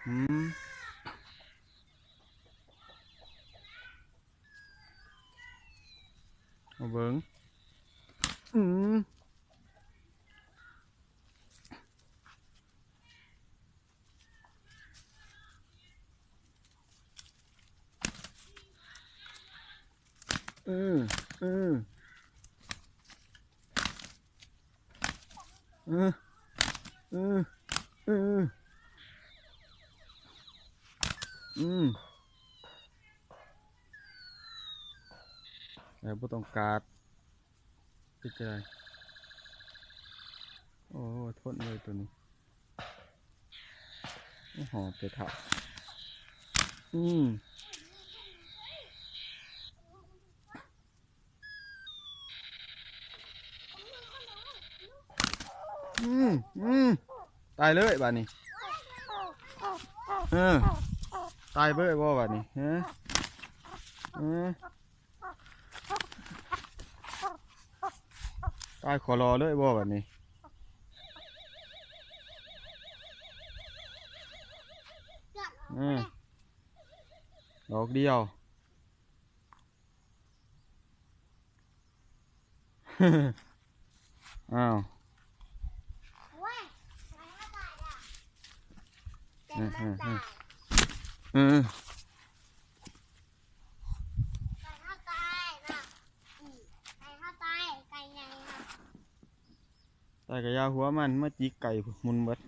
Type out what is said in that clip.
ມ ມາເບິ່ງ ອືມ ອືມ ອືມ ອືມ ອືມ ອືມ ອືມ ແລ້ວບໍ່ຕ້ອງກາດ ເປັນຈັ່ງໃດ? ໂອ້ ທົນເລີຍໂຕນີ້. ໂອ້ ຫອມແຕ່ເຖົ້າ ອືມ ອືມ ອືມ ຕາຍເລີຍບາດນີ້ ເອີ ຕາຍເບີດບໍ່ບາດນີ້ ເອີ ເອີ. ຕາຍຂໍລໍເລີຍບໍ່ບາດນີ້ ເອີ ດອກດຽວ ອ້າວ ເອີ ເອີ ເອີ. ຕາຍກະຢ່າຫົວມັນ ມາຈິກໄກ່ພຸ້ນ ໝຸນເບິດ.